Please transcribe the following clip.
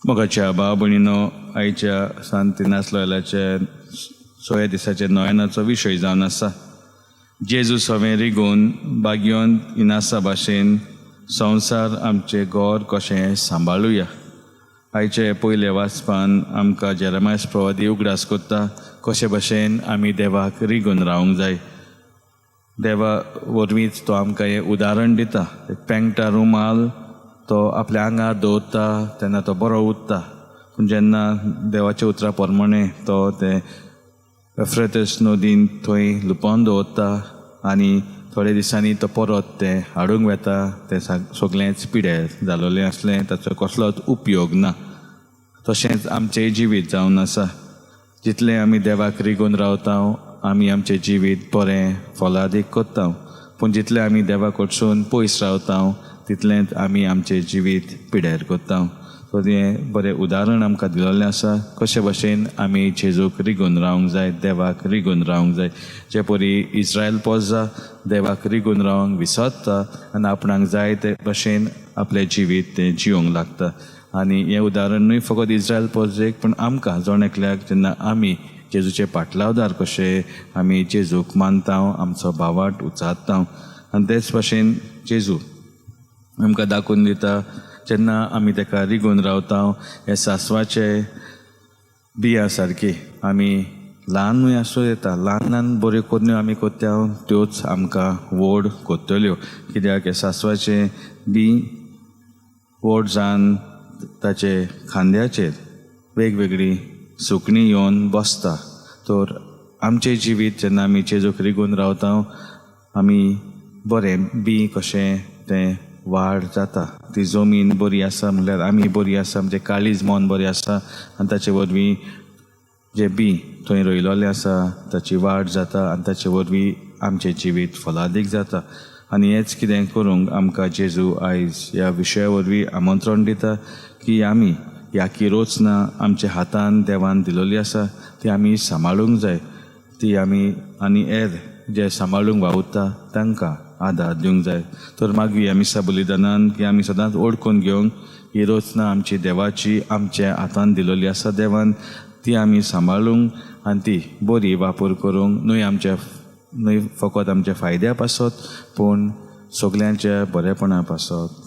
मोगाच्या भाव भयणीनो, आयच्या सांत इनास लोयलाचे सोळ्या दिसाचे नोयनाचो विशय जावन आसा जेजू सवें रिगून बागयोन इनासा भाशेन संवसार आमचें घर कशें सांबाळुया. आयचे पयले वाचपान आमकां जेरमायस प्रवादी उगडास करता कशे भशेन आमी देवाक रिगून रावंक जाय. देवा वरवींच तो आमकां हें उदाहरण दिता. पेंगटा रुमाल तो आपल्या आंगार दवरता तेन्ना तो बरो उरता, पूण जेन्ना देवाच्या उतरा प्रमाणे तो ते एफ्रेतस नदीन थंय लुपोवन दवरता आनी थोड्या दिसांनी तो परत तें हाडूंक वेता, तें सगळेंच पिड्यार जालोलें आसलें, ताचो कसलोच उपयोग ना. तशेंच आमचें जिवीत जावन आसा. जितलें आमी देवाक रिगून रावता आमी आमचें जिवीत बरें फलादीक करता, पूण जितलें आमी देवा कडसून पयस रावता तितलेंच आमी आमचें जिवीत पिड्यार करता. सो हें बरें उदाहरण आमकां दिलेलें आसा कशे भशेन आमी जेजूक रिगून रावंक जाय, देवाक रिगून रावंक जाय. जे परी इस्रायल पोजा देवाक रिगून रावंक विसरता आनी आपणाक जाय ते भशेन आपलें जिवीत तें जिवंक लागता. आनी हें उदाहरण न्हय फकत इस्रायल पोजेक पूण आमकां जण एकल्याक जेन्ना आमी जेजूचे पाटलावदार कशे आमी जेजूक मानता, आमचो भावाट उचारता. आनी तेच भशेन जेजू आमकां दाखोवन दिता जेन्ना आमी तेका रिगून रावता हे सासवाचे बियां सारकी आमी ल्हानूय आसूं येता, ल्हान ल्हान बऱ्यो करण्यो आमी करता त्योच आमकां व्हड करतल्यो. कित्याक हे सासवाचे बी व्हड जावन ताचे खांद्याचेर वेगवेगळी सुकणीं येवन बसता. तर आमचें जिवीत जेन्ना आमी जेजूक रिगून रावता आमी बरें बी कशें तें वाड जाता. ती जमीन बरी आसा म्हणल्यार आमी बरी आसा, आमचें काळीज मन बरें आसा आनी ताचे वरवीं जें बी थंय रोयलोलें आसा ताची वाड जाता आनी ताचे वरवीं आमचें जिवीत फलादीक जाता. आनी हेंच कितें करूंक आमकां जेजू आयज ह्या विशया वरवीं आमंत्रण दिता की आमी ह्या रोचना आमच्या हातान देवान दिलोली आसा ती आमी सांबाळूंक जाय, ती आमी आनी हेर जे सांबाळूंक वावुरता तांकां आदार दिवंक जाय. तर मागीर आमी मिसा बलिदानान की आमी सदांच ओळखून घेवंक ही रचना आमची देवाची आमच्या हातान दिलोली आसा देवान, ती आमी सांबाळूंक आनी ती बरी वापर करूंक न्हय आमच्या न्हय फकत आमच्या फायद्या पासत पूण सगल्यांच्या बरेपणा पासत.